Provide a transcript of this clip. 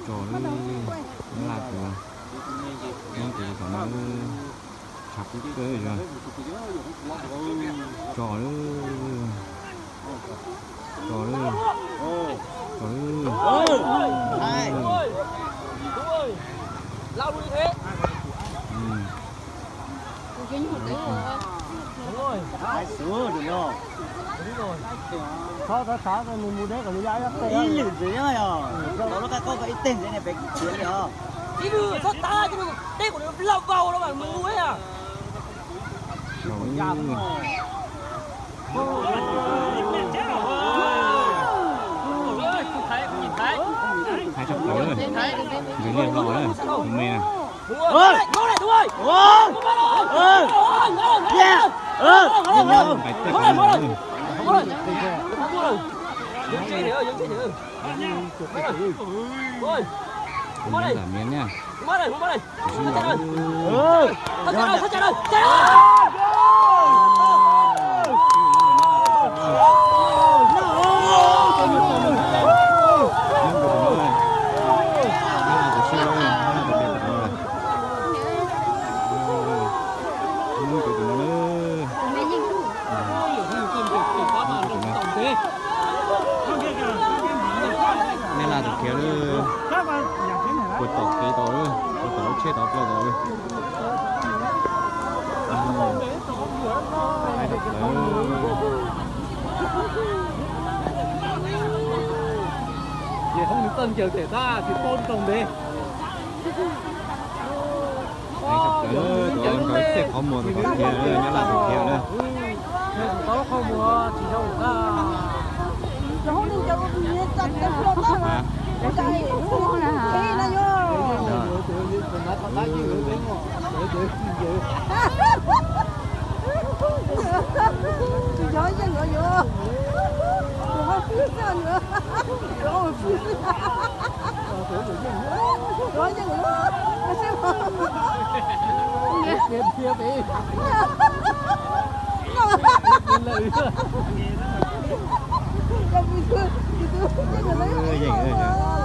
Tso lawm, nyob laj kuv, nyob kuv tom no lawm, tshav kub kawg yog. Tso lawm, tso lawm, tso lawm. Ib lwm ntxiv yog, lub qab qoj koj ib teg ntxiv ne pem kuv khiav li os. Ib lwm txhob tab, ib lwm teb kuv laj vau los mas mus ua. Hais tshaj plaws, ntsws liaj hlo lawm, tus me na. Nqaim tej qhov muag lawm. Tus me ntawm miv na. Tus sib ntaus. Nej laj tus khiav lawm, puas tom kev tod lawm, puas tom lub tsheb tod ploj tod lawm. Ces hoob nws txawj ncaws tes tab sis paub rau ntev. Tus nkawd tej qhov muag tus tod khiav, nyob laj tus khiav na. Tus tod qhov muag tsis zoo tab. Tsis yog yeej os, yuav ho fwj xwb os, yuav ho fwj xwb. Yuav yeej os, seb. Yeej os.